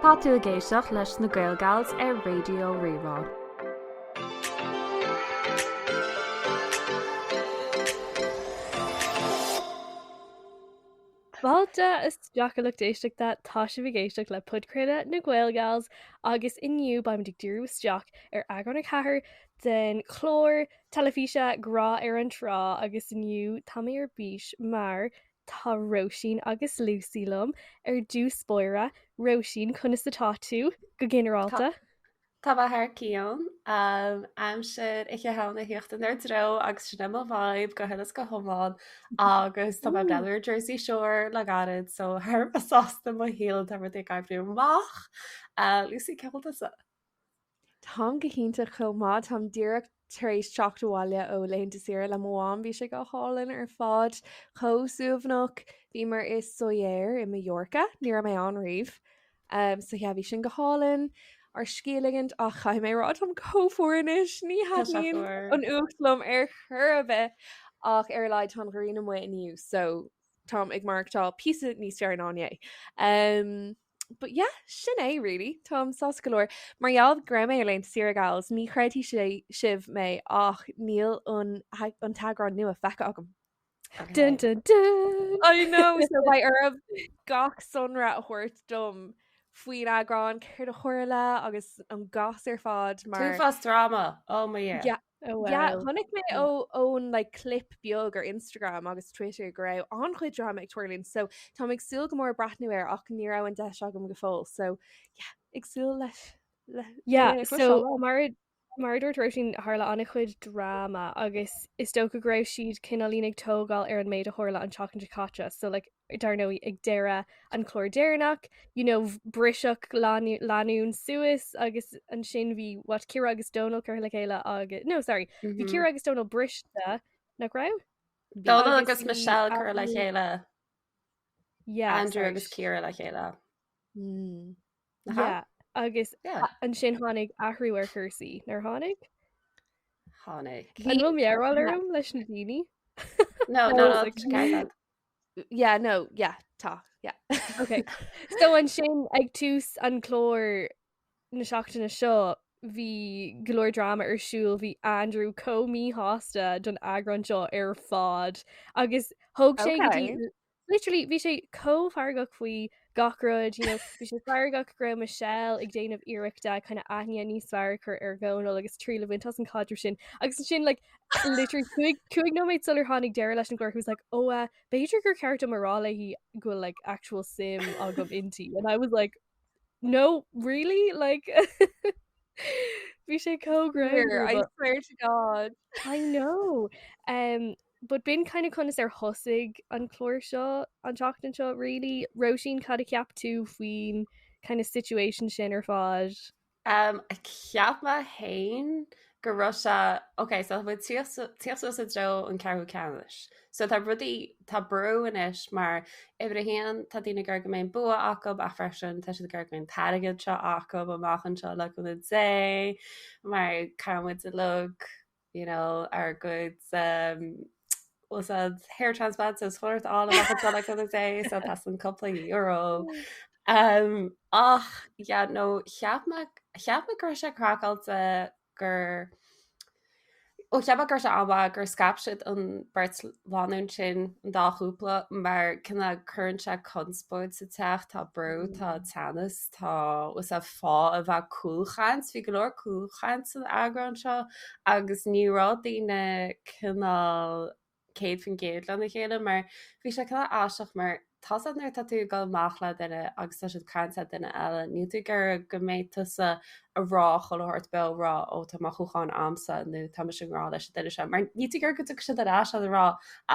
Tá tú ag éisteacht leis na Gaelgals ar Raidió Rí-Rá. Fáilte isteach a lucht éisteachta, tá sibh ag éisteacht le podchraoladh na Gaelgals agus inniu beimid ag díriú isteach ar eagrán 4 den chlár teilifíse Grá ar an Trá agus inniu tá mé ar bís mar Tá Róisín agus Lucy liom ar dtús báire. Róisín, conas atá tú, go ginearálta? Tá mé thar cionn. Aimsir Oíche Shamhna ag tíocht inár dtreo agus sin é mo vibe go huile is go hiomlán agus tá mé ag breathnú ar Jersey Shore le gairid so thar a bheith sásta mo shaol tá rudaí ag oibriú amach. Lucy, cén chaoi a bhfuil tusa? Táim go hiontach chomh maith. Táim díreach tar éis teacht abhaile ó laethanta saoire le mo mham. Bhí sé go hálainn ar fad, chomh suaimhneach. Bhíomar i Sóller i Mallorca, ní raibh mé ann riamh. Um, so yeah, bhí sin go hálainn. Ár scíth a ligint ach caithfidh mé a rá táim chomh fuar anois, ní thaitníonn an fhuacht liom ar chor ar bith ach ar a laghad tá an ghrian amuigh inniu so táim ag maireachtáil píosa níos fearr ná inné. Um, But yeah, sin é really. Táim sásta go leor. Mar gheall go raibh mé ar laethanta saoire gals, ní chreidfidh sé sibh mé ach níl an an t-eagrán nua feicthe agam. Dun dun dun! I know, so beidh oraibh gach sonra a thabhairt dom faoin eagrán, céard a tharla agus an gas ar fad mar. Uafás drama, oh my yeah. Yeah, Oh wow. Yeah, chonaic mé ó ón like clip beag ar Instagram agus Twitter go raibh an-chuid drama ag tarlúint so táim ag súil go mór breathnú air ach ní raibh an deis agam go fóill so yeah, ag súil leis le Yeah, le so mar mar a dúirt Róisín tharla an-chuid drama agus is dócha go raibh siad cineáilín ag tógáil ar an méid a tharla an tseachtain seo caite so like dar ndóigh ag deireadh an chlár deireanach, you know, briseadh lánúin suas agus ansin bhí what Ciara agus Dónal curtha le chéile agus no sorry, bhí mm -hmm. Ciara agus Dónal briste nach raibh? Dónal agus Michelle curtha le chéile. Yeah, Andrew agus Ciara le chéile. Mm. Yeah, agus yeah. ansin tháinig athrú ar chúrsaí, nár tháinig? Tháinig. An bhfuil mearbhall orm leis na daoine? No, no, no, Yeah, no, yeah, tá, yeah. Okay. So ansin ag tús an chlár na seachtaine seo bhí go leor drama ar siúl, bhí Andrew chomh míshásta don eagrán seo ar fad agus thóg sé go dtí Okay. literally bhí sé chomh feargach faoi gach rud, you know, bhí sé feargach go raibh Michelle ag déanamh iarrachta kind of aithne níos fearr a chur ar Dhónal agus triail a bhaint as an chaidreamh sin agus ansin like literally 5 nóiméad sular tháinig deireadh leis an gclár he was like oh uh, b'fhéidir gur cheart dom a rá léi go bhfuil like actual suim agam inti and I was like no really like bhí sé chomh greannmhar I swear to God I know um, but b'in kind of conas ar thosaigh an clár seo an tseachtain seo really Róisín cad a cheap tú faoin kind of situation sin ar fad? Um, cheap mé féin go raibh sé ok so tá muid tíocht suas i dtreo an ceathrú ceannais. So tá rudaí tá brú anois mar uimhir a haon tá daoine ag iarraidh go mbeidh an bua acu ach freisin tá siad ag iarraidh go mbeidh an t-airgead seo acu amach anseo le cúnamh Dé mar caithfidh muid uilig you know, ár gcuid um, was that hair transplants is chuirt á amach anseo le cúnamh Dé so teastaíonn cúpla euro. Um, ach yeah, no, cheap mé cheap mé go raibh sé craiceáilte gur Ó cheap mé go raibh sé an-mhaith gur scaip siad an beirt lánúin sin an dá chúpla mar cineál cuireann sé conspóid sa teach, tá brú, tá teannas, tá was a fáth a bheith cúlchaint, bhí go leor cúlchaint san eagrán seo agus ní raibh daoine cineál 100% lena chéile mar bhí sé cineál aisteach mar tá's agat nuair atá tú ag dul amach le duine agus tá siad ag caint le duine eile níl tú ag iarraidh go mbeidh tusa ag rá chuile shórt beo rá ó tá mothúcháin a'msa nó tá mise i ngrá leis an duine seo mar níl tú ag iarraidh go dtiocfaidh siad ar ais ag rá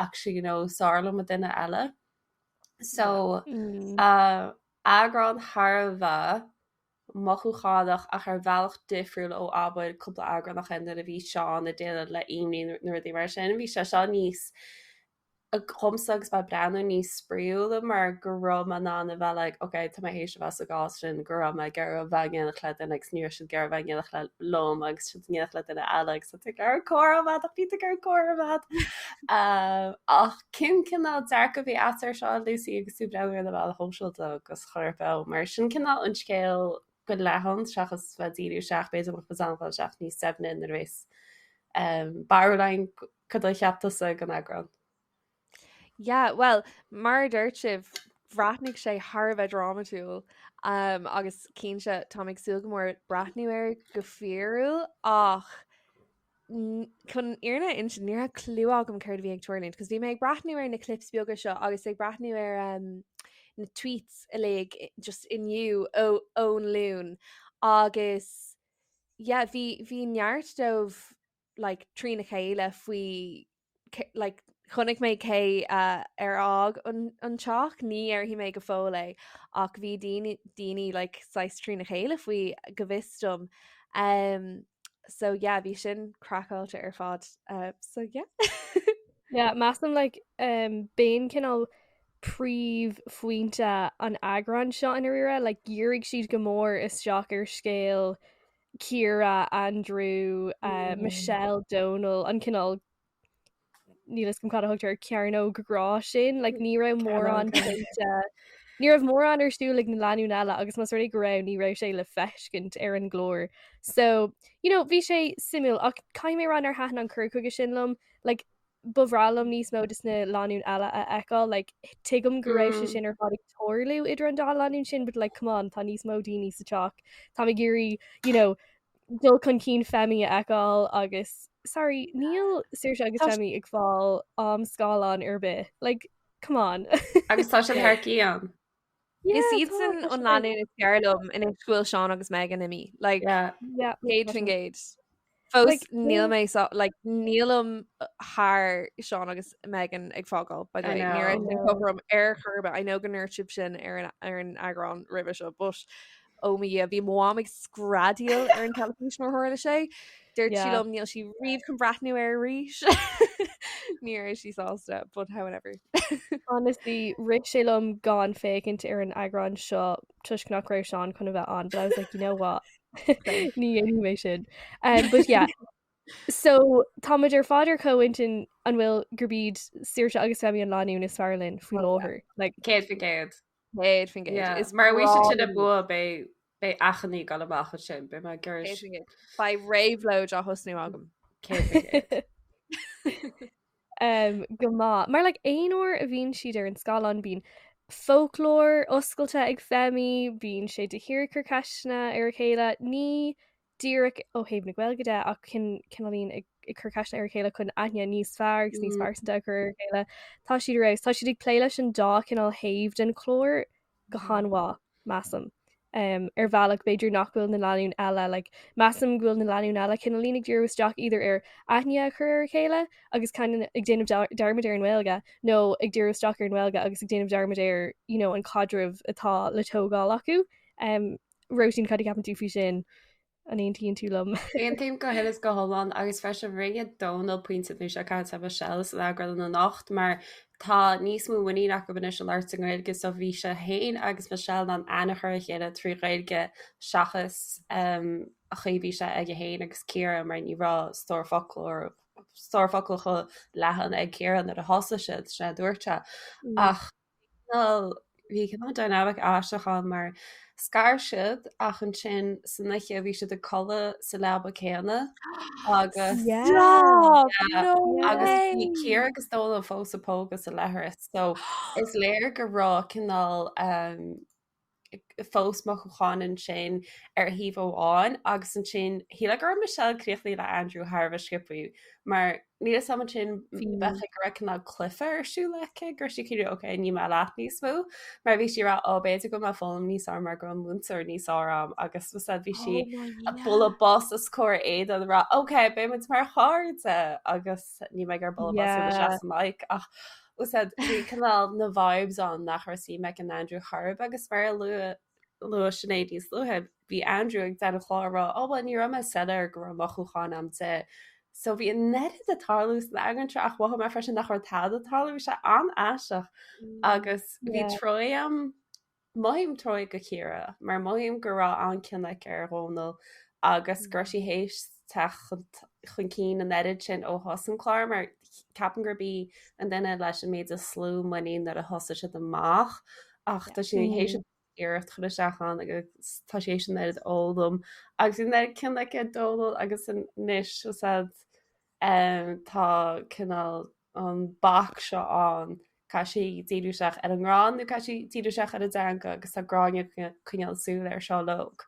actually you know is fearr liom an duine eile so Mm. uh, eagrán thar a bheith mothúchánach ach ar bhealach difriúil ó abair cúpla eagrán ó shin nuair a bhí Seán ag déileáil le imní nó rudaí mar sin. Bhí sé seo níos. Dhomsa agus mé ag breathnú níos spraíúla mar go raibh mé in ann a bheith like ok tá mé théis a bheith sa gcás sin go raibh mé ag iarraidh a bheith in éineacht le duine agus ní raibh siad ag iarraidh a bheith in éineacht le liom agus siad in éineacht le duine eile agus tá tú ag iarraidh comhrá a bheith ach níl tú ag iarraidh comhrá a bheith. Ach cén cineál dearcadh a bhí agat ar seo Lucy agus tú ag breathnú ar na meáin shóisialta agus chor ar beo mar sin cineál an scéal go leathan seachas bheith díriú isteach b'fhéidir nach bhfuil an isteach níos doimhne nuair a bheas barúil againn Cad a cheap tusa den eagrán? Yeah, well, mar a dúirt sibh, bhreathnaigh sé thar a bheith drámatúil um, agus cinnte táim ag súil go mór breathnú air go fíorúil ach chun an fhírinne a insint ní raibh clue agam céard a bhí ag tarlúint, cos bhí mé ag breathnú ar na clips beaga seo agus ag breathnú ar um, na tweets uilig just inniu ó ón Luan agus yeah, bhí bhí neart dóibh like trína chéile faoi like chonaic mé cé uh, ar fhág an, an teach, ní dhéarfaidh mé go fóill é ach bhí daoine daoine like saghas trína chéile faoi go bhfios dom. Um, so yeah, bhí sin craiceáilte ar fad. Uh, so yeah. yeah, measaim like um, b'in cineál príomhphointe an eagráin seo i ndáiríre, like dhírigh siad go mór isteach ar scéal Ciara, Andrew, uh, Michelle, Donal, an cineál níl a fhios agam cad a thugtar cearnóg grá sin, like, ní raibh mórán pléite ní raibh mórán ar siúl ag na lánúin eile agus más rud é go raibh ní raibh sé le feiscint ar an gclár. So, you know, bhí sé suimiúil ach caithfidh mé a rá nár thaitin an cur chuige sin liom, like, ba bhreá liom níos mó de na lánúin eile a fheiceáil, like, tuigim go raibh sé sin ar fad ag tarlú idir an dá lánúin sin, but like, come on, tá níos mó daoine sa teach, táim ag iarraidh, you know, dul chun cinn Femi a fheiceáil agus, sorry, níl Saoirse agus Femi ag fáil am scáileáin ar bith, like, come on. Agus tá siad thar cionn. Is iadsan an lánúin is fearr liom anois go bhfuil Seán agus Megan imithe. Like, 100%. Fós níl mé so, like, nílim thar Seán agus Megan ag fágáil, by the way. Ní raibh sin cothrom ar chor ar bith. I know go ndúirt sibh sin ar an, ar an eagrán roimhe seo, but ó mo Dhia, bhí mo mham ag screadaíl ar an teilifís nuair a tharla sé. Dúirt sí liom níl sí riamh chun breathnú air arís. Ní raibh sí sásta, but however. Honestly, rith sé liom gan féachaint ar an eagrán seo toisc nach raibh Seán chun a bheith ann, but I was like, you know what? Ní dhéanfaidh mé sin. Um, but yeah. So táimid ar fad ar comhintinn an bhfuil gurb iad Saoirse agus Femi an lánúin is fearr linn faoi láthair. Like, 100%. 100%. Yeah. Is mar bhí siad sin ag bua beidh beidh achainí ag dul amach ansin, beidh mé ag iarraidh. Beidh réabhlóid á thosnú agam. 100%. Um, go maith. Mar like, aon uair a bhíonn siad ar an scáileán bíonn foclóir oscailte ag Femi, bíonn sé de shíor ag cur ceisteanna ar a chéile, ní díreach ó thaobh na Gaeilge de ach cineáilín ag cur ceisteanna ar a chéile chun aithne níos fearr agus níos pearsanta a chur ar a chéile. Tá siad ar fheabhas. Tá siad ag plé leis an dá chineál thaobh den chlár go han-mhaith, measaim. Um, ar bhealach b'fhéidir nach bhfuil na lánúin eile, like, measaim go bhfuil na lánúin eile cineáilín ag díriú isteach either ar aithne a chur ar a chéile agus kind of ag déanamh dearmad ar an nGaeilge nó ag díriú isteach ar an nGaeilge agus ag déanamh dearmad ar you know, an caidreamh atá le tógáil acu. Um, Róisín, cad a cheapann tú faoi sin? An aontaíonn tú liom? Aontaím go huile is go hiomlán agus freisin rinne Dónal pointe nuair a bhí sé ag caint le Michelle san eagrán anocht mar tá níos mó muinín acu anois a labhairt i nGaeilge so bhí sé féin agus Michelle in ann aithne a chur ar a chéile trí Ghaeilge seachas um, an chaoi a bhí sé aige féin agus Ciara mar ní raibh stór foclóir stór focal chomh leathan ag Ciara nuair a thosaigh siad sin a dúirt sé ach Cineál, bhí cineál dynamic aisteach ann mar scar siad ach ansin san oíche bhí siad ag codladh sa leaba céanna agus Yeah. Stop! Yeah. No agus bhí way! Ciara agus Dónal fós ag pógadh sa leithreas so is léir go raibh cineál um, fós mothúcháin ansin ar thaobh amháin agus ansin shílfeá go raibh Michelle críochnaithe le Andrew thar a bheith sciobtha mar níl a fhios agam ansin bheadh go raibh cineál cluiche ar siúl aici go raibh sí cineál ok níl mé leat níos mó mar bhí sí ag rá ó b'fhéidir go bhfuil mé ag foghlaim níos fearr mar go bhfuil múinteoir níos fearr agam agus bhí sí ag bualadh bos os comhair Aidan ag rá ok beidh muid mar chairde agus níl mé ag iarraidh bualadh bos yeah. sa mic ach Úsáid, bhí cineál na vibes ann nach raibh suim ag an Andrew chor ar bith agus mar a luaigh luaigh Sinéad níos luaithe, bhí Andrew ag déanamh clár ag rá, oh well ní raibh mé soiléir go raibh mothúcháin agam di. So bhí an oiread ag tarlú san eagrán seo ach mhothaigh mé freisin nach raibh tada ag tarlú, bhí sé an-aisteach agus bhí trua agam, mothaím trua do Chiara mar mothaím go raibh an-cion aici ar Dhónal agus go raibh sí théis teacht chun cinn an oiread sin ó thús an clár mar ceapaim gurb í an duine leis an méid is lú muinín nuair a thosaigh siad amach ach tá sí théis iarracht chur isteach ann agus tá sí théis an oiread a fhoghlaim agus bhí an oiread cion aici ar Dónal agus anois tá cineál an bac seo ann, caithfidh sí díriú isteach ar an ngrá nó caithfidh sí díriú isteach ar an dteanga agus tá Gráinne ag coinneáil súil air seo uilig.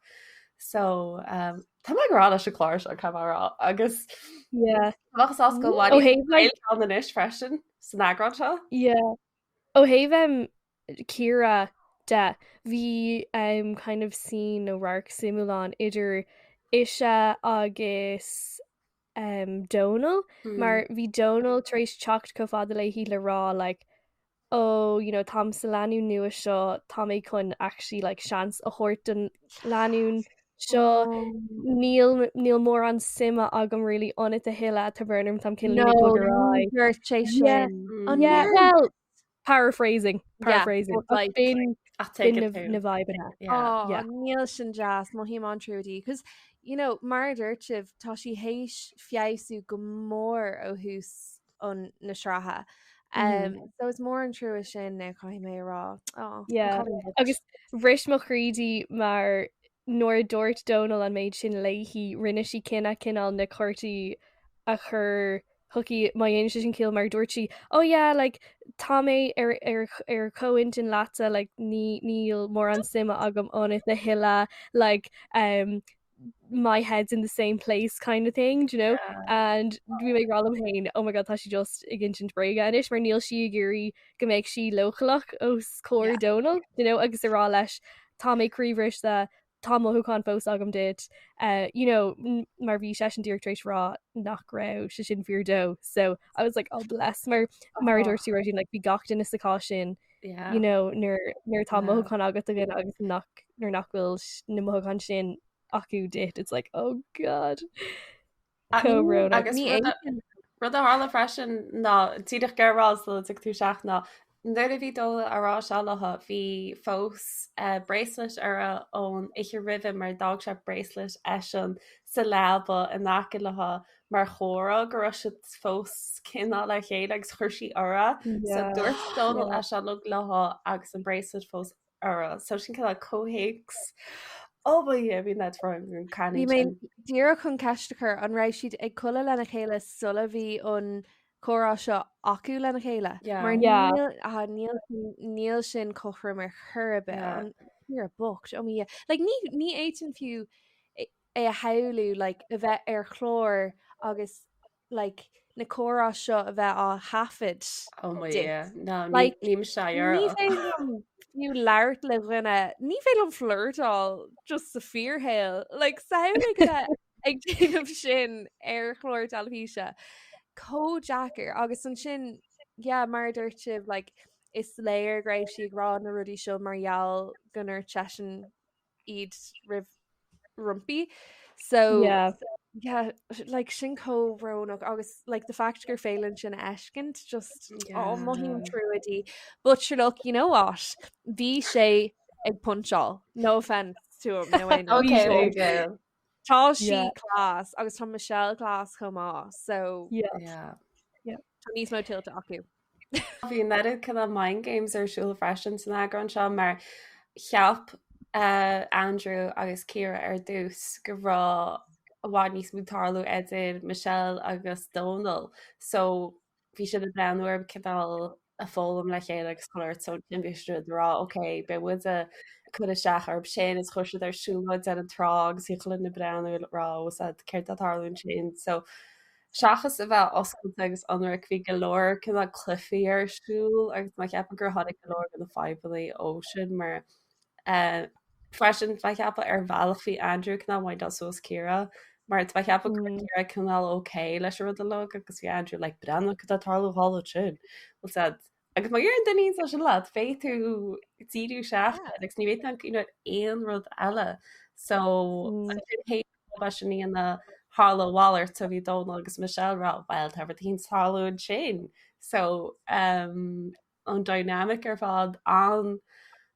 So um, tá mé ag rá leis an chlár seo caithfidh mé a rá agus Yeah. Bheadh sásta go Ó thaobh like- ann anois freisin san eagrán seo. Yeah. Ó thaobh um, Ciara de, bhí um, kind of scene nó radharc suimiúil ann idir ise agus um, Dónal mar bhí Dónal tar éis teacht chomh fada léi le rá like, oh, you know, táim sa lánúin nua seo, tá mé chun actually like, seans a thabhairt don lánúin seo níl níl mórán suime agam really ionat a thuilleadh tá brón orm táim cineál ag bogadh ar aghaidh. Dúirt sé Yeah. sin. An Yeah, ndúirt? well, paraphrasing, Yeah, paraphrasing. but like- B'in Ach take b'in it na, to. na vibeanna. Yeah. Oh, Yeah. níl sin deas mothaím an-trua di. Cos, you know, mar a dúirt sibh, tá sí théis feabhsú go mór ó thús an na sraithe. Um, so is mór an trua sin eh, caithfidh mé a rá. Oh, an Yeah. cailín bocht. Agus bhris mo chroí di mar nuair a dúirt Dónal an méid sin léi, rinne sí cinneadh cineál na cártaí a chur chuici má dhéanann sé sin ciall mar dúirt sí oh yeah like tá mé ar ar ar comhintinn leatsa like ní níl mórán suime agam ionat a thuilleadh like um my head's in the same place kind of thing do you know and bhí mé ag rá liom féin oh my god tá sí just ag insint bréige anois mar níl sí ag iarraidh go mbeidh sí leochaileach os comhair Dónal you know agus a rá leis tá mé croíbhriste tá mothúchán fós agam duit uh, you know mar bhí seisean díreach tar éis rá nach raibh sé sin fíor dó so I was like oh bless mar mar a dúirt tú Róisín like bhí gach duine sa chás sin Yeah. you know nuair nuair atá Yeah. mothúchán agat do dhuine agus nach nuair nach bhfuil s- na mothúcháin sin acu duit it's like oh god Chomh brónach. Agus Ní rud a- fhéadfainn. rud a tharla freisin ná díreach ag rá sula dtig tú isteach ná nuair a bhí Dónal á rá seo léi bhí fós eh, bracelet uirthi ón oíche roimhe mar d'fhág sé bracelet eisean sa leaba in aice léi mar chomhartha go raibh siad fós cineál le chéile agus chuir sí uirthi. So Yeah. dúirt Dónal Yeah. é seo uilig léi agus an bracelet fós uirthi. So sin cineál comhthéacs. Ó ba é bhí net an Bhí cailín mé sin. díreach chun ceist a chur an raibh siad ag codladh lena chéile sula bhí an comhrá seo acu lena chéile. Yeah. Mar Yeah. níl ah, níl sin- níl sin cothrom ar chor ar bith. Yeah. An Ciara bocht oh my Like ní ní fhéadfainn fiú é é a shamhlú like a bheith ar chlár agus like na comhrá seo a bheith á thaifead Oh my duit. yeah. No, ní Like, ní sé Ní ar. féidir liom fiú labhairt le dhuine, ní féidir liom flirtáil just sa fíorshaol. Like, samhlaigh bheith ag déanamh sin ar chlár teilifíse. Chomh deacair agus ansin, yeah, mar a dúirt sibh, like, is léir go raibh sí ag rá na rudaí seo mar gheall go ndúirt seisean iad roimh roimpi. So Yeah. yeah, like sin chomh brónach agus like the fact gur féidir linn sin a fheiscint just oh, Yeah. mothaím trua di. But sure look, you know what? Bhí sé ag punch-áil. No offense to him, no aon rud. Okay, Bhí sé- okay. Tá sí Yeah. class agus tá Michelle class chomh maith, so Yeah. Yeah. tá níos mó tuillte acu. Bhí an oiread cineál mind games ar siúl freisin san eagrán seo mar cheap uh, Andrew agus Ciara ar dtús go raibh i bhfad níos mó ag tarlú idir Michelle agus Dónal. So bhí siad ag breathnú ar cineál ag foghlaim le chéile agus chuile shórt so ansin bhí siad ag rá ok beidh muid ag cur isteach orthu sin is chuir siad ar siúlóid ar an trá agus bhí chuile dhuine ag breathnú ag rá ó sad céard atá ag tarlú ansin so Seachas a bheith oscailte agus ionraic, bhí go leor cineál cluichí ar siúl agus mé ag ceapadh gur tháinig go leor de na fadhbanna ó sin mar freisin tá mé ag ceapadh ar bhealach bhí Andrew cineál windáil suas Ciara mar tá mé ag ceapadh go raibh Ciara cineál ok leis an rud uilig agus bhí Andrew like breathnaigh cad atá ag tarlú thall ansin. Bhfuil a fhios agat Agus má deireann duine é sin leat, beidh tú ag díriú isteach air agus ní bheidh tú ag cuimhneamh ar aon rud eile. So ansin théis sin a dhéanamh. Tharla a mhalairt so bhí Dónal agus Michelle ag rá well tá rud éigin ag tarlú ansin so um, an dynamic ar fad an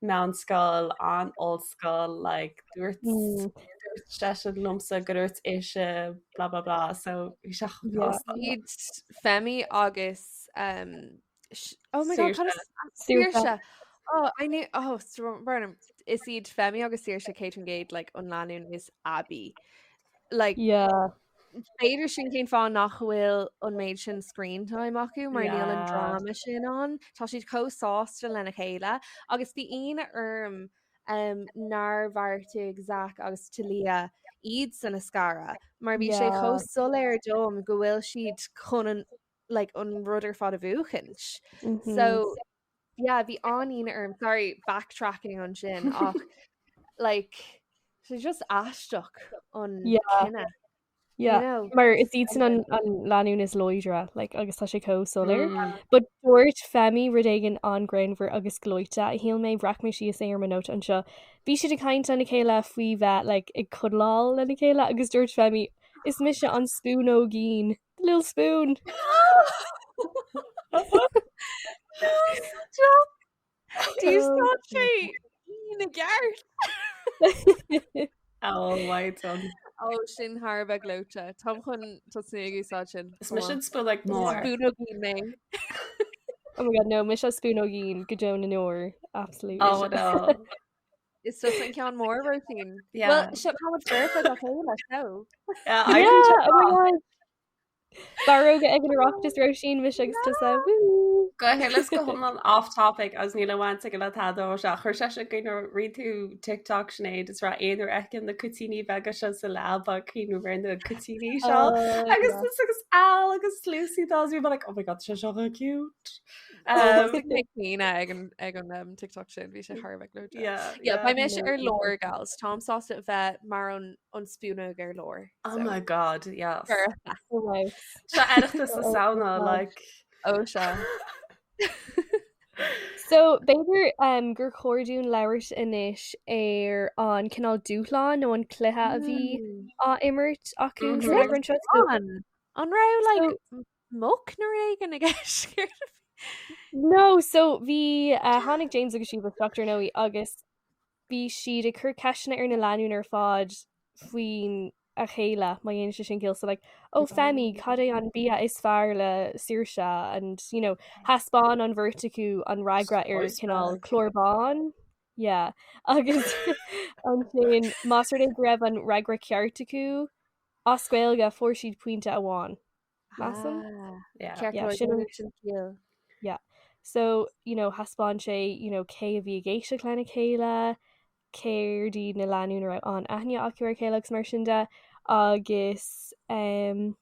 meánscoil an ollscoil like dúirt mm. dúirt seisean liomsa go dúirt ise blah blah blah so bhí sé iad Femi agus um, oh my God Saoirse Oh, I knew oh Burnham is iad Femi agus Saoirse 100% like an lánúin is aibí like yeah B'fhéidir sin cén fáth nach bhfuil an méid sin screen time acu mar níl an dráma sin ann. Tá siad chomh sásta lena chéile agus bhí ionadh orm um, nár bheartaigh Zach agus Talia iadsan a scaradh mar bhí sé chomh soiléir dom go bhfuil siad chun an like, an rud ar fad a bhuachaint. Mm -hmm. So yeah, bhí an-ionadh orm sorry backtracking ansin ach like sé just aisteach an cinneadh. Yeah. You know? Mar is iadsan an, an lánúin is láidre like, agus tá sé chomh soiléir. Mm. But dúirt Femi rud éigin an-ghreannmhar agus gleoite a shíl mé bhreac mé síos é ar mo nóta anseo. Bhí siad ag caint lena chéile faoi bheith like, ag cuddleáil lena chéile agus dúirt Femi is mise an spúnóigín. The little spoon. D'úsáid sé ina gceart. Oh my God. Ó sin thar a bheith gleoite. Táim chun tosnú ag úsáid sin. Is mise an spúnóg mór. Spúnóigín mé. Oh my god, no, mise spúnóigín go deo na ndeor. Absolutely. Oh no. Is tusa an ceann mór Róisín. Yeah. Well, seo táimid foirfe dá chéile so. Yeah, I Yeah, can oh my god. Barróga ag an Oireachtas Róisín mise agus tusa. Woo! Go huile is go hiomlán off topic agus níl aon bhaint aige le tada ó seo. Chuir sé sin cuimhne rinne tú TikTok Sinéad is raibh aon uair fheicim na cuitíní beaga seo sa leaba cuimhním ar na cuitíní seo. Oh, Agus yeah. is agus Al agus Lucy dá bhí like oh my god sé seo chomh cute. Um, Thosaigh mé ag caoineadh ag an ag an um, TikTok sin bhí sé thar a bheith gleoite. yeah, Yeah, beidh mise No. ar lár gals. Táim sásta a bheith mar an an spúnóg ar lár. Oh So, my god, yes. Foirfe. Oh, wow. Seo Oireachtas na Oh, Samhna, God. like. Ó sea. So, b'fhéidir um, gur chóir dúinn labhairt anois ar an cineál dúshlán nó an cluiche a bhí Mm. á imirt acu Mhm. san eagrán seo. So, An An raibh like so muc nó rud éigin i gceist? No, so bhí uh, tháinig James agus Síomha isteach ar ndóigh agus bhí siad ag cur ceisteanna ar na lánúin ar fad faoin a chéile má dhéanann sé sin ciall so like oh Femi cad é an bia is fearr le Saoirse and you know thaispeáin an bheirt acu an fhreagra ar cineál clár bán yeah agus ansin más rud é go raibh an fhreagra ceart acu as Gaeilge fuair siad pointe amháin. Measaim. Ah, Yeah. Ceart Yeah, go leor, sin an- sin ciall. Yeah. So, you know, thaispeáin sé, you know, cé a bhí ag éisteacht lena chéile, céard iad na lánúin a raibh an-aithne acu ar a chéile agus mar sin de. Agus, um,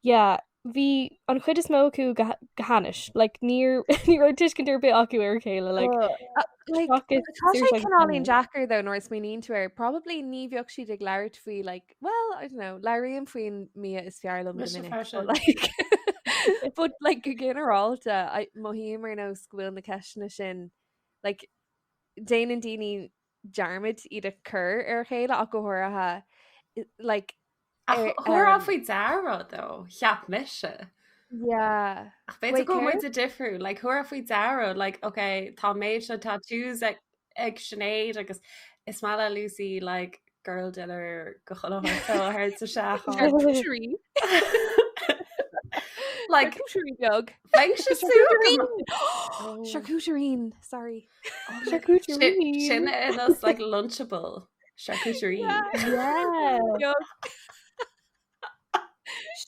yeah, bhí an chuid is mó acu go, go hainnis. Like, níor, ní raibh tuiscint ar bith acu ar a chéile, like, Oh, like, seachas Tá sé Saoirse agus cineáilín Femi. deacair though nuair a smaoiníonn tú air. Probably ní bheadh siad ag labhairt faoi like Well, I don't know, labhraím faoin mbia is fearr liom go Mise minic, freisin. but like, but like go ginearálta, I- mothaím ar nós go bhfuil na ceisteanna sin, like, déanann daoine dearmad iad a chur ar a chéile ach go háirithe, i- like, Ach ar- thabharfá um, faoi deara though, cheap mise. yeah. Ach b'fhéidir Wait, go bhfuil céard? muid difriúil, like thabharfá faoi deara, like okay, tá méid seo tattoos ag ag Sinéad agus is maith le Lucy like girl dinner go chuile shórt thar sa seachán. Charcuterie. Like Charcuterie beag. bheinnse Charcuterie. Oh. Charcuterie, sorry. Charcuterie. Sin is like lunchable charcuterie. Yeah. Beag.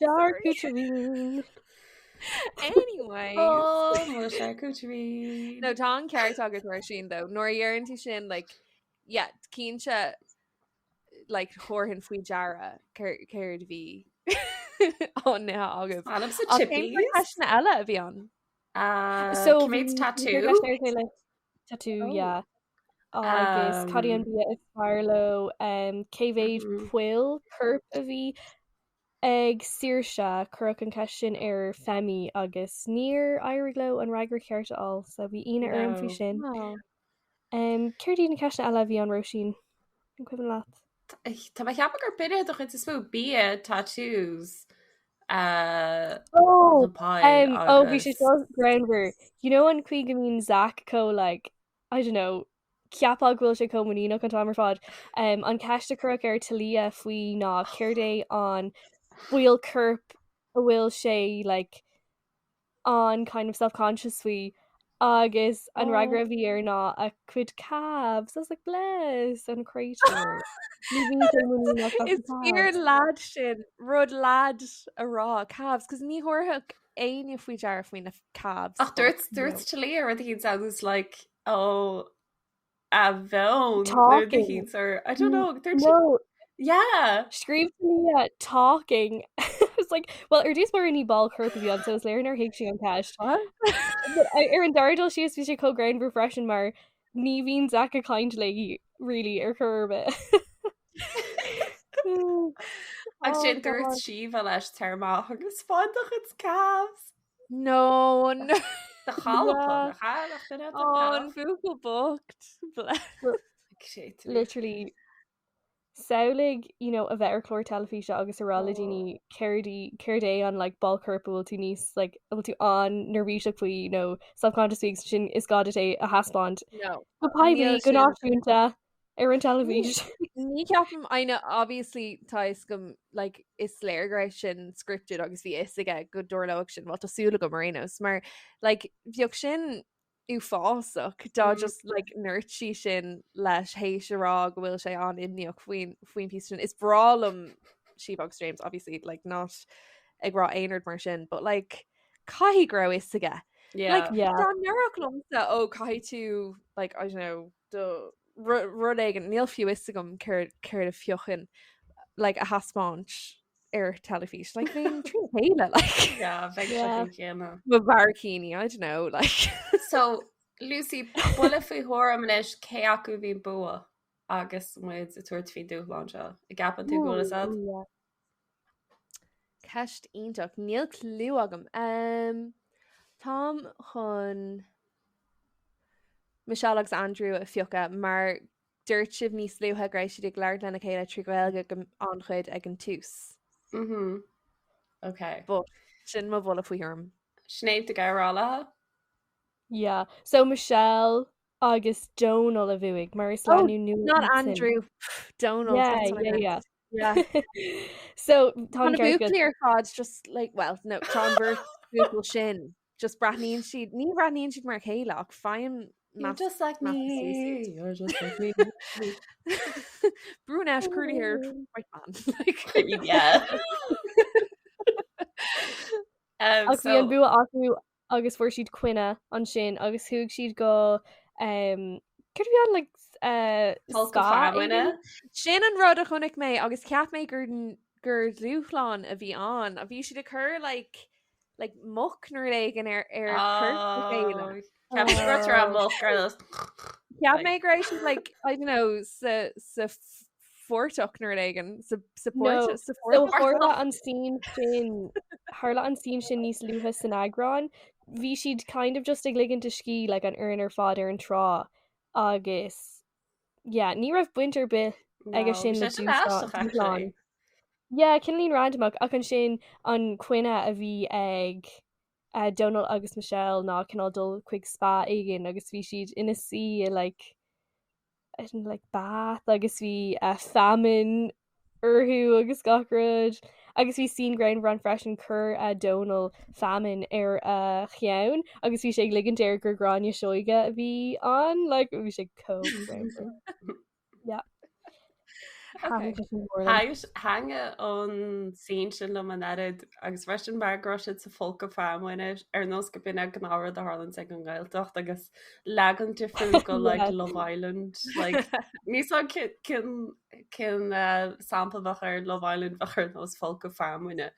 Charcuterie. Anyway. Oh, mo charcuterie. No tá an ceart agat Róisín though. Nuair a dheireann tú sin like yeah, cinnte like thabharfainn faoi deara céard a bhí á n-ithe agaibh. Anam sa Ach cén chippies. ceisteanna eile a bhí ann? Uh, So cé mhéad bhí- tattoo? bhí ceist ar chéile. Tattoo, Oh. yeah. Agus cad é an bia is fearr leo, um, cé mhéad Mhm. poill coirp a bhí ag Saoirse, cuireadh an cheist sin ar Femi agus níor éirigh leo an fhreagra ceart a fháil, so bhí ionadh orm faoi No. sin. Oh. Um, céard iad na ceisteanna eile a bhí ann Róisín? An cuimhin leat? Tá mé ag ceapadh gur b'in é do chuid is mó bia, tattoos, uh, oh, um, oh, bhí sé seo greannmhar. You know an chaoi go mbíonn Zach chomh like, I don't know, cheapfá go bhfuil sé chomh muiníneach an t-am ar fad. Um, an ceist a cuireadh ar Talia faoi ná céard é an ball coirp a bhfuil sé like, an kind of self-conscious faoi agus an fhreagra a bhí air ná a cuid calves. I was like, bless an créatúr. Ní bhíonn sé muiníneach as na Is fíor calves. lad sin, rud lad a rá, calves, cos ní thabharfadh éinne faoi deara faoi na calves. Ach dúirt dúirt Talia rud éicint agus like oh a bheann nuair Talking. éicint or I don't know dúirt sí No, yeah Scríobh Talia talking. I was like, well, ar dtús báire ní ball coirp a bhí ann, so is léir nár thuig sí an ceist. But ar an dara dul síos bhí sé chomh greannmhar freisin mar ní bhíonn Zach ag caint léi really ar chor ar bith. Agus Oh sin dúirt God. Síomha leis tar amach agus faigh do chuid calves. No, no. Do chalpa Yeah. na chailleach duine do Oh, an calf. buachaill bocht. Bless. Literally samhlaigh you know, a bheith ar chlár teilifíse agus a rá le daoine céard í céard é an like, ball coirp a bhfuil tú níos like, a bhfuil tú an-neirbhíseach faoi nó self-conscious faoi agus sin is gá duit é a thaispeáint No. go poiblí Níl go sin. náisiúnta ar an teilifís. Ní ceapaim I know obviously tá fhios agam like is léir go raibh sin scripted agus bhí fhios aige go dtarlódh sin well tá súil agam ar aon nós mar like bheadh sin uafásach dá Mm. just like ndúirt sí sin leis théis a rá go bhfuil sé an-imníoch faoin faoin píosa sin. Is breá liom Síomha agus James obviously like not ag rá aon rud mar sin but like caithfidh go raibh fhios aige. Yeah. Like Yeah. dá ndéarfadh liomsa ó caithfidh tú like I don't know do rud éigin níl fiú fhios agam céard céard a phiocfainn like a thaispeáint ar teilifís like bheinn trí chéile like Yeah, bheadh sé Yeah. faoin chéanna. mo bharraicíní I don't know like So, Lucy, buille faoi thuairim anois cé acu a bhí bua agus muid ag tabhairt faoin dúshlán seo. An gceapann tú go bhfuil fhios a'd? Yeah. Ceist iontach níl clue agam um, Táim chun Michelle agus Andrew a phiocadh mar dúirt sibh níos luaithe go raibh siad ag labhairt lena chéile trí Ghaeilge go an-chuid ag an tús. Mhm. Okay. But sin mo bhuille faoi thuairim. Sinéad ag rá leat? Yeah. So Michelle agus Donal a bhuaigh mar is Oh, lánúin nua not iad sin. Andrew. Donal. Yeah, that's what I yeah, meant. yeah. Yeah. So tá Tá an na ceart agat. buachaillí ar fad just like well no tá an bheirt buachaill sin just breathnaíonn siad ní bhreathnaíonn siad mar a chéile ach faighim You're just like meas me. You're just like me. brunette curly haired white man like Yeah. Um, Ach bhí an so, bua acu agus fuair siad coinne ansin agus chuaigh siad go um, céard a bhí ann like uh, Folcadh spa feamainne. éigin? Sin an rud a chonaic mé agus cheap mé gur gur dúshlán a bhí ann a bhí siad ag cur like like muc nó rud éigin ar ar chorp a chéile. Oh, Ceap mé go raibh tú ar muc ar nós. Cheap Like- mé go raibh siad like I don't know sa sa phortach nó rud éigin sa sa port No, sa So phortach. tharla an scene sin tharla an scene sin níos luaithe san eagrán. Bhí siad kind of just ag ligint a scíth like an fhoireann ar fad ar an trá agus yeah, ní raibh baint ar bith No, aige sin bhí le sé sin dúshlán. aisteach actually. dúshlán. Yeah, cineáilín randamach ach ansin an coinne a bhí ag uh, Donal agus Michelle ná cineál dul chuig spa éigin agus bhí siad ina suí i like I don't know, like bath agus bhí uh, feamainn orthu agus gach rud. Agus bhí scene greannmhar ann freisin chuir uh, Donal feamainn ar a cheann agus bhí sé ag ligint air gur Gráinne Seoige a bhí ann, like bhí sé chomh greannmhar. Yeah. Okay. Thaitin sé sin go mór liom. Thaitin an scene sin liom an oiread agus freisin mar go raibh siad sa folcadh feamainne ar nós go b'in an gnáthrud a tharlaíonn ag an nGaeltacht agus leagan difriúil go like Yeah. Love Island like ní so cén cén sampla bheadh ar Love Island bheadh ar nós folcadh feamainne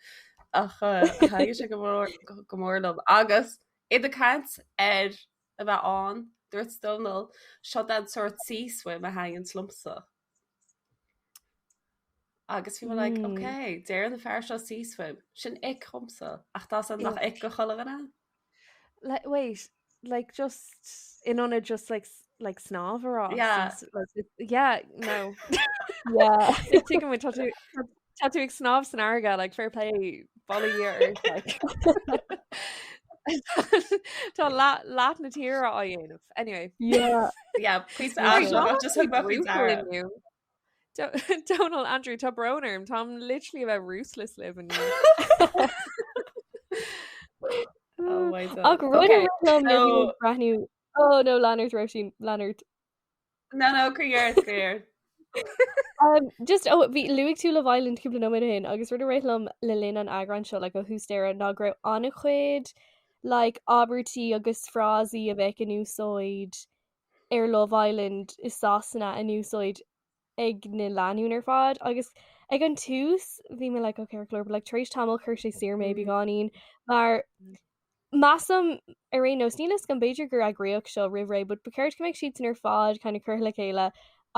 ach thaitin sé go mór go mór liom agus iad ag caint ar a bheith ann dúirt Dónal seo an sórt sea swim a thaitníonn liomsa. Agus bhí mé like, Mm. ok, deir an fear seo sea swim, sin ick dhomsa, ach tá san nach ick do chuile dhuine? Like, wait, like just in ionad just like like snámh a rá. Yeah. Like, yeah, no. Yeah. Tuigim tá tú tá tú ag snámh san fharraige like fair play bail ó Dhia ort like. Tá leath leath na tíre á dhéanamh. Anyway. Yeah. Yeah, please Sorry, ask tá just thug mé faoi deara. inniu. Donal Andrew tá brón orm Táim literally a bheith ruthless libh inniu. Oh my God. Ach rud Okay, liom so- breathnú Oh no lean ort Róisín lean ort. No, no, cuir cuir. Um, just oh, bhí luaigh tú Love Island cúpla nóiméad ó shin agus rud a rith liom le linn an eagráin seo like, ó thús deireadh ná go raibh an-chuid like, abairtí agus frásaí a bheadh in úsáid ar Love Island i Sasana in úsáid ag na lánúin ar fad agus ag an tús bhí mé like okay but like tar éis tamaill chuir sé siar mé beagáinín mar measaim ar aon nós níl a fhios agam b'fhéidir gur eagraíodh seo roimh ré but ba cheart go mbeadh siadsan ar fad kind of curtha le chéile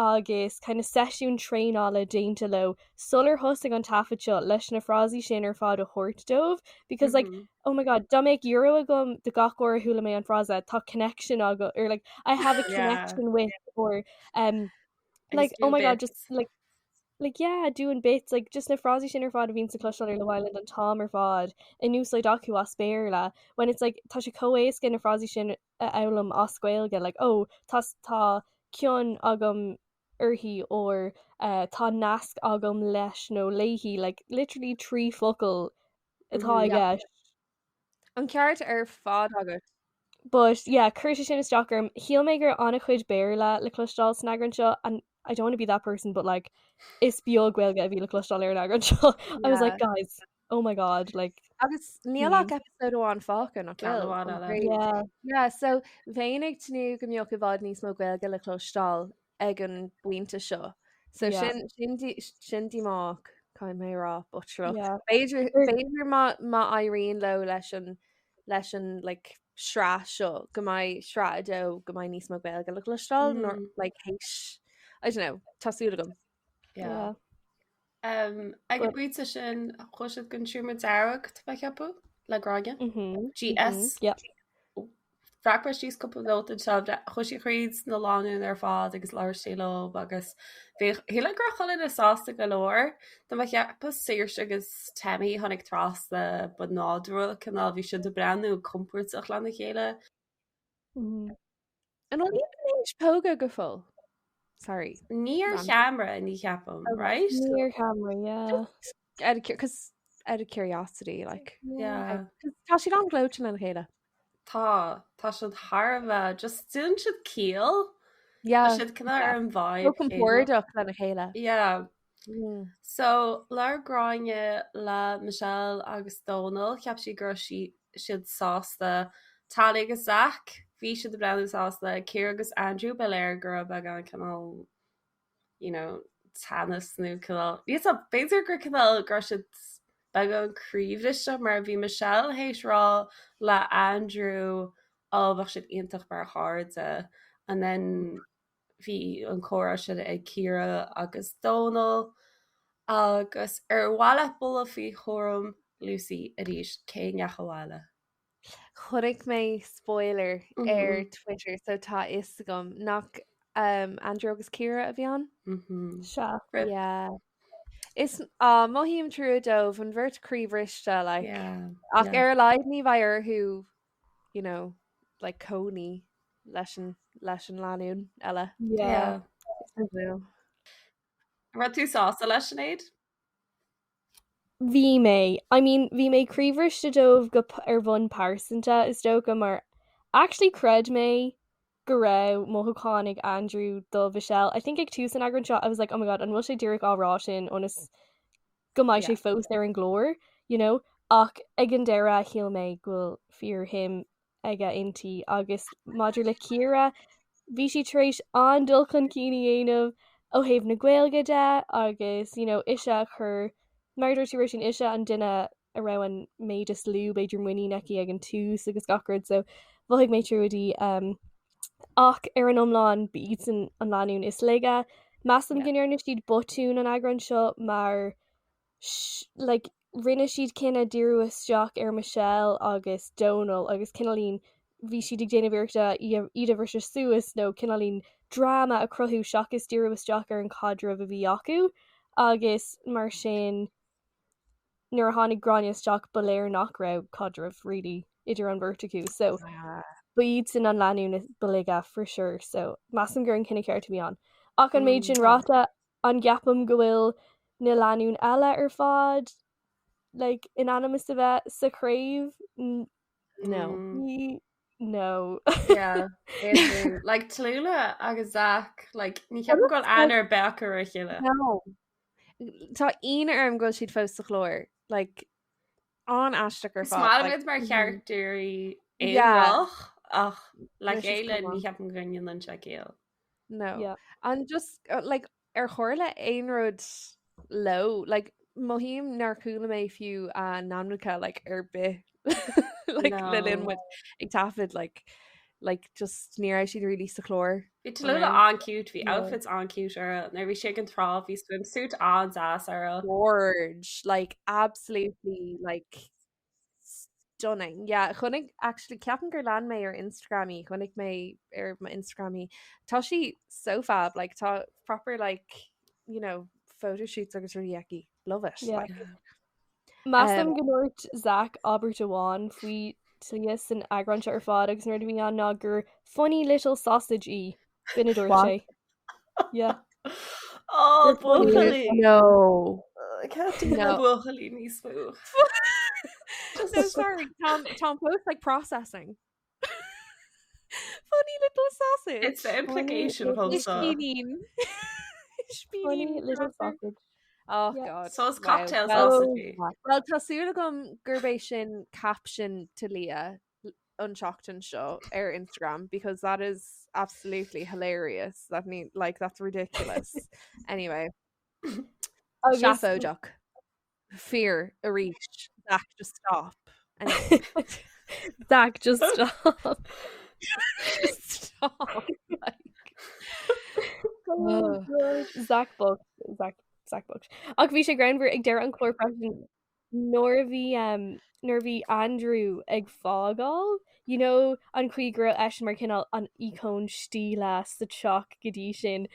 agus kind of seisiún traenála déanta leo sular thosaigh an taifead seo leis na frásaí sin ar fad a thabhairt dóibh because like mm -hmm. oh my god dá mbeadh euro agam do gach uair a chuala mé an frása tá connection agam or like I have a connection yeah. with or um like oh my god just like like yeah doing bits like just na frásaí sin ar fad a bhíonn le cloisteáil ar Love Island an t-am ar fad in úsáid acu as Béarla when it's like tá sé chomh éasca na frásaí sin a fhoghlaim as Gaeilge like oh tá tá cion agam uirthi or uh, tá nasc agam leis nó léi like literally 3 focal atá i gceist. An ceart ar fad agat. But yeah, chuir sé sin isteach orm. Shíl mé go raibh an-chuid Béarla le cloisteáil san eagrán seo and I don't want to be that person but like is beag Gaeilge a bhí le cloisteáil ar an eagrán seo. I was like guys, oh my god, like Agus níl ach episode amháin fágtha nach Ceann bhfuil? amháin An eile. craobh. yeah. Yeah, so bheinn ag tnúth go mbeadh i bhfad níos mó Gaeilge le cloisteáil ag an bpointe seo. So Yeah. sin sin dí- sin díomách caithfidh mé a rá but sure look. Yeah. B'fhéidir Or- b'fhéidir má má éiríonn leo leis an leis an like sraith seo go mbeidh sraith a dó go mbeidh níos mó Gaeilge le cloisteáil mm. Mm. like théis I don't know tá súil agam. Yeah. Um, ag an bpointe sin chuaigh siad don seomra dearg tá mé ag ceapadh le Gráinne. Mhm. GS. Yeah. Bhreac mé síos cúpla nóta anseo, chuaigh sí thríd na lánúin ar fad agus labhair sí leo agus bhí shíl mé go raibh chuile dhuine sásta go leor. Tá mé ag ceapadh Saoirse agus Temi tháinig trasna ba nádúrtha cineál bhí siad ag breathnú compordach lena chéile. Mm. An bhfuil iad tar éis pógadh go fóill? Sorry. Ní ar Random. cheamara ní cheapaim, right? Ní ar cheamara, yeah. Out of, cause out of curiosity, like. Yeah. 'Cause Tá siad an-ghleoite lena chéile. Tá, tá siad thar a bheith, just déanann siad ciall. Tá Yeah. siad cineál ar an vibe Chomh céanna. compordach lena chéile. Yeah. Mm. So, labhair Gráinne le Michelle agus Dónal, cheap sí go raibh sí siad sásta. Tally agus Zach, bhí siad ag breathnú sásta. Ciara agus Andrew, ba léir go raibh beagán cineál, you know, teannas nó cineál, níl a fhios agam, b'fhéidir gur cineál go raibh siad beagán croíbhriste mar bhí Michelle théis rá le Andrew, oh, bheadh siad iontach mar chairde and then bhí an comhrá sin ag Ciara agus Dónal agus ar mhaith leat buille faoi thuairim Lucy arís cé a ndeachaigh abhaile? Chonaic mé spoiler ar Twitter so tá a fhios agam nach um, Andrew agus Ciara a bhí ann? Sea. Yeah. Is uh, mothaím trua dóibh an bheirt croíbhriste like. Yeah, Ach yeah. ar a laghad ní bheidh orthu you know, like cónaí leis an leis an lánúin eile. Yeah. Yeah. An raibh tú sásta leis Sinéad? Bhí mé. I mean, bhí mé croíbhriste dóibh go ar bhonn pearsanta is dócha mar actually chreid mé go raibh mothúcháin ag Andrew do Mhichelle. I think ag tús an eagráin seo I was like, oh my god, an bhfuil sé díreach á rá sin ionas go mbeidh sé fós ar an gclár, you know? Ach ag an deireadh shíl mé go bhfuil fíorshuim aige inti agus maidir le Ciara, bhí sí tar éis an-dul chun cinn a dhéanamh ó thaobh na Gaeilge de agus you know ise a chuir, mar a dúirt tú Róisín, ise an duine a raibh an méid is lú b'fhéidir muinín aici ag an tús agus gach rud so mhothaigh mé trua di um, ach ar an iomlán ba iadsan an lánúin is laige. Measaim go ndearna siad botún an eagrán seo mar like, rinne siad cinneadh díriú isteach ar Michelle agus Donal agus cineáilín. bhí siad ag déanamh iarrachta iad a bhriseadh suas nó cineáilín dráma a chruthú seachas díriú isteach ar an chaidreamh a bhí acu agus mar sin nuair a tháinig Gráinne isteach ba léir nach raibh caidreamh really idir an bheirt acu so ba iad sin an lánúin ba laige for sure so measaim gur an cinneadh ceart a bhí ann. Ach an méid sin ráite an gceapaim go bhfuil na lánúin eile ar fad like in ainm is a bheith sa chraobh? No. Ní no. Yeah, aontaím. Like Tallulah agus Zach, like ní cheapaim go bhfuil aithne ar bith acu ar a chéile. No. Tá ionadh orm go bhfuil siad fós sa chlár. Like an-aisteach ar Is fad. maith liom Like, iad mar charachtéirí Yeah. aonarach ach le No, she's chéile come ní on. cheapaim go ndéanann sé ciall. No. Yeah. And just uh, like ar tharla aon rud leo like mothaím nár chuala mé fiú a n-ainmneacha like ar bith like le linn No. muid ag taifead like like just ní raibh siad really sa chlár. Bhí Tallulah An an-cute, bhí Yeah. outfits an-cute uirthi. Nuair a bhí sí ag an trá, bhí swimsuit an-deas uirthi. Gorge like absolutely like stunning. Yeah, chonaic actually ceapaim gur lean mé ar Instagram í, chonaic mé ar mo Instagram í. Tá sí so fab, like tá proper like, you know, photo shoots agus rudaí aici. Love it. Yeah. Like, Measaim Um, go ndúirt Zach abairt amháin faoi Talia san eagrán seo ar fad agus an rud a bhí ann ná gur funny little sausage í. B'in a dúirt What? sé. Yeah. Oh, Gur funny buachaillí. No. Can't do No. buachaillí níos mó. No, sorry, Tom, Tom Post like processing. Funny little sausage. It's the implication little also. Ispínín. Funny Ispínín little crapper. sausage. Oh Yeah. God. So it's Wow. cocktail Well, sausage. well, tá súil agam gurb é sin caption Talia an tseachtain seo ar Instagram because that is absolutely hilarious. That need like that's ridiculous. anyway, Agus seafóideach. Fear arís. Zach, just stop. Anyway, Zach, just stop. just stop. Like, Oh, Ugh. God. Zach bocht Zach Zach bocht. Ach bhí sé greannmhar ag deireadh an chláir freisin nuair a bhí um, nuair a bhí Andrew ag fágáil, you know, an chaoi go raibh eisean mar cineál an íocón stíle sa teach go dtí sin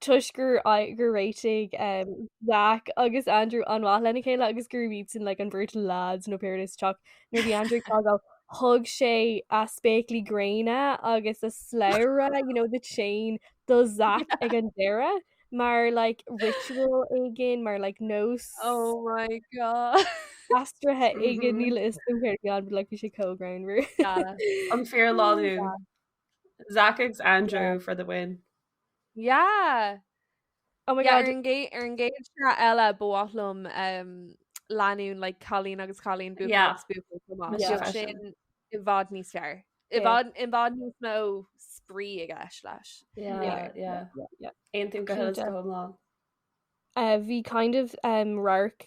toisc gur gur réitigh um, Zach agus Andrew an-mhaith lena chéile agus gurb iadsan like, an bheirt lads nó pé rud é sa teach nuair a bhí Andrew ag fágáil thug sé a spéaclaí gréine agus a slabhra, you know, the chain do Zach ag an deireadh mar like ritual éigin mar like nós oh my God. aistrithe éigin níl a fhios agam céard a bhí ann, but like bhí sé chomh greannmhar. Yeah. An fíor lánúin. Zach agus Andrew for the win. Yeah. Oh my Yeah, god, ar an gcéad ar an gcéad sraith eile ba mhaith liom um, lánúin like cailín agus cailín buachaill Yeah. agus buachaill chomh maith. Mise Yeah. Bheadh freisin. sin i bhfad níos fearr. I Yeah. bhfad i bhfad níos mó spraoi i gceist leis. Yeah, Yeah. yeah. yeah, yeah. Aontaím go huile is Cinnte. go hiomlán. Uh, bhí kind of um, radharc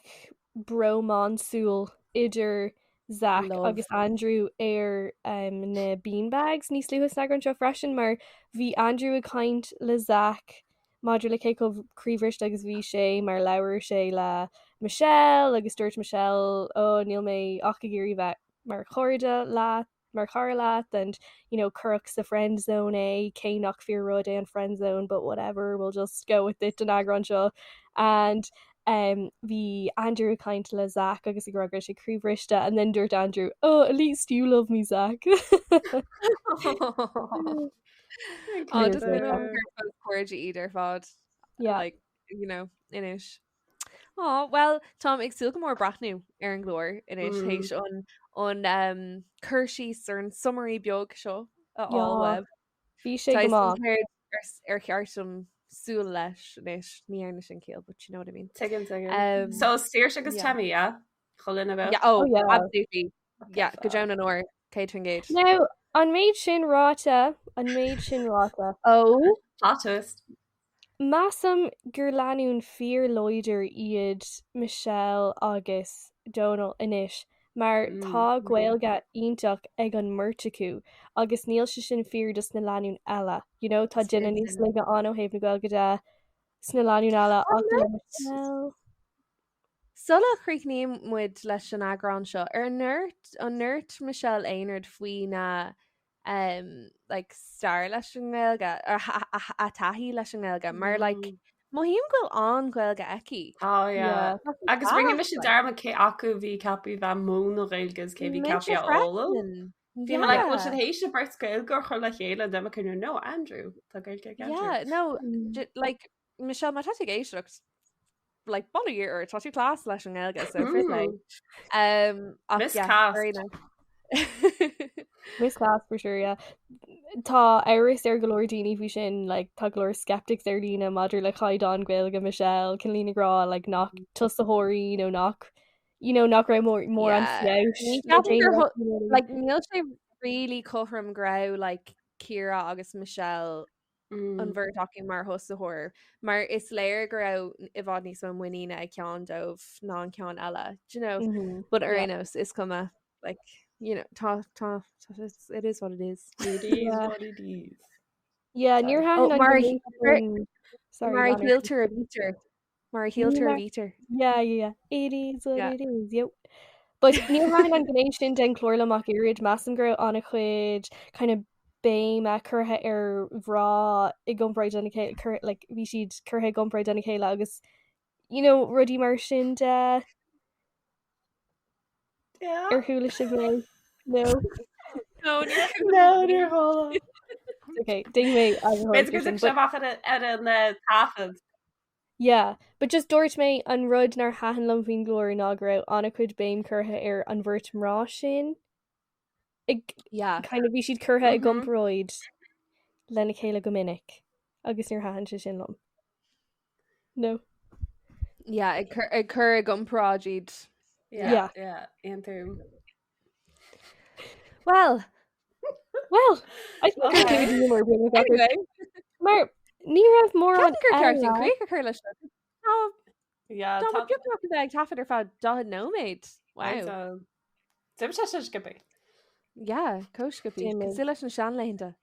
brómánsúil idir Zach Love. agus Andrew ar um, na beanbags níos luaithe san eagrán seo freisin mar bhí Andrew ag caint le Zach maidir le cé chomh croíbhriste agus bhí sé mar labhair sé le Michelle agus dúirt Michelle ó níl mé ach ag iarraidh bheith mar chairde leat mar chara leat and you know cuireadh sa friend zone é cé nach fíor rud é an friend zone but whatever we'll just go with it an eagrán seo and um, bhí Andrew ag caint le Zach agus ag rá go raibh sé croíbhriste and then dúirt Andrew oh at least you love me Zach Oh, just been gur cairde iad ar fad. yeah Like, you know, anois. Oh, well, Táim ag súil go mór breathnú ar an gclár anois Mm. théis an an um, cur síos ar an summary beag seo a Yeah. fháil uaibh. bhí sé go maith Céard ar, ar cheart dom súil leis anois ní dhearna sin ciall, but you know what I mean. Tuigim, tuigim. Um, So Saoirse agus yeah. Temi, yeah? Chuile yeah, oh, Oh, yeah. absolutely. Yeah, go deo na ndeor, 100%. Now an méid sin ráite an méid sin ráite Oh, Plot twist. Measaim gur lánúin fíorláidir iad Michelle agus Donal anois mar Mm, tá mm. Gaeilge iontach ag an mbeirt acu agus níl sé sin fíor dos na lánúin eile. You know, tá Is duine fíor níos sin. laige ann ó thaobh na Gaeilge de sna lánúin eile ach le Michelle. Sula chríochnaíonn muid leis an eagrán seo, ar ndúirt, an ndúirt Michelle aon rud faoina um, like, stair leis an nGaeilge, or a taithí leis an nGaeilge, mar like, mm. mothaím go bhfuil an-Ghaeilge aici. Oh, yeah. Agus rinne mise dearmad cé acu bhí ceaptha bheith múineadh Gaeilge is cé bhí ceaptha a fhoghlaim. Bhí mé like, bhfuil siad théis an bheirt Gaeilge a chur le chéile and then kind of no Andrew tá Gaeilge ag Andrew. Yeah, no, mm. like Michelle má tá tú ag éisteacht like bail ó Dhia ort tá tú class leis an nGaeilge so fair play. Um, ach Miss yeah, cast. very nice. Miss class for sure, yeah. Tá amhras ar go leor daoine faoi sin, like, tá go leor skeptics ar líne maidir le caighdeán Gaeilge Michelle, cineál ag rá like, nach tosaitheoirí nó nach you know, nach raibh mór mórán Yeah. feabhais Ní le ceapaim gur déanamh thu- you know, like níl sé really cothrom go raibh like Ciara agus Michelle an bheirt acu mar thosaitheoir, mar is léir go raibh i bhfad níos mó muiníne ag ceann dóibh ná an ceann eile, do you know? Mm -hmm. But ar aon nós is cuma like you know tá tá it is what it is. It is yeah. what it is. Yeah, níor oh, mar mar a shíltear a bhítear. Mar a shíltear a bhítear. Yeah, yeah, yeah. It is what yeah. it is, yep. But níor thaitin an ghné sin den chlár liom ach oiread measaim go raibh an-chuid kind of béime curtha ar mhná i gcomparáid lena chéile cur, like, bhí siad curtha i gcomparáid lena chéile agus you know, rudaí mar sin de. Yeah. Ar chuala sibh mé? No. No, no, níor chuala. Okay, déanfaidh mé B'fhéidir go dtiocfaidh sé amach ar an taifead. Yeah, but just dúirt mé an rud nár thaitin liom faoin gclár ná go raibh an-chuid béim curtha ar an bheirt mná sin. Ag, yeah. Kind of bhí siad curtha i mhm. gcomparáid lena chéile go minic agus níor thaitin sé sin liom. No. Yeah, ag cur, ag cur i gcomparáid iad. Yeah, yeah, yeah aontaím. Well, well, I think okay. Anyway. Mar ní raibh mórán gur ceart an críoch a chur leis Yeah, Tá beagnach a bheith ag taifead ar feadh 40 nóiméad. Wow. D'imigh sé sin sciobtha. Yeah, chomh sciobtha. Cosúil leis na seanlaethanta.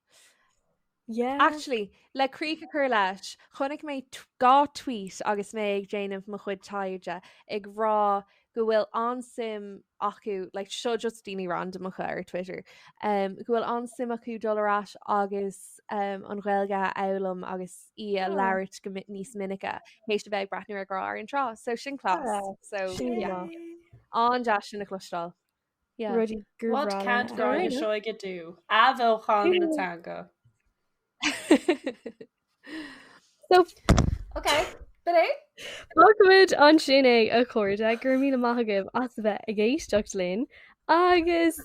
Yeah. Actually, le críoch a chur leis, chonaic mé 2 tweet agus mé ag déanamh mo chuid taighde ag rá go bhfuil an-suim acu, like seo just daoine randamacha ar Twitter, um, go bhfuil an-suim acu dul ar ais agus um, an Ghaeilge a fhoghlaim agus í a oh. labhairt go níos minice théis a bheith ag breathnú ar Grá ar an Trá. So sin class. Yeah. So sin yeah. An-deas sin a chloisteáil. Yeah. Rudaí gur What can't Gráinne Seoige do? Athbheochan na teanga. So Ok, b'in é. Fágfaimid ansin é a chairde, go raibh míle maith agaibh as a bheith ag éisteacht linn agus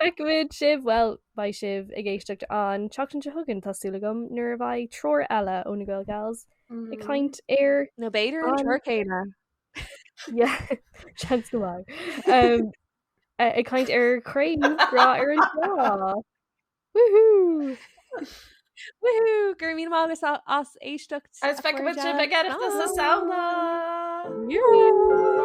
feicfimid sibh, bhuel, beidh sibh ag éisteacht an tseachtain seo chugainn, tá súil agam, nuair a bheidh triúr eile ó na Gael Gals ag caint ar Nó b'fhéidir an triúr céanna. Yeah, seans go maith. Um, ag caint ar Craobh Grá ar an Trá. Woohoo! Woohoo! Go raibh míle maith agaibh as éisteacht. Agus feicfimid sibh ag Oireachtas na Samhna! Woo!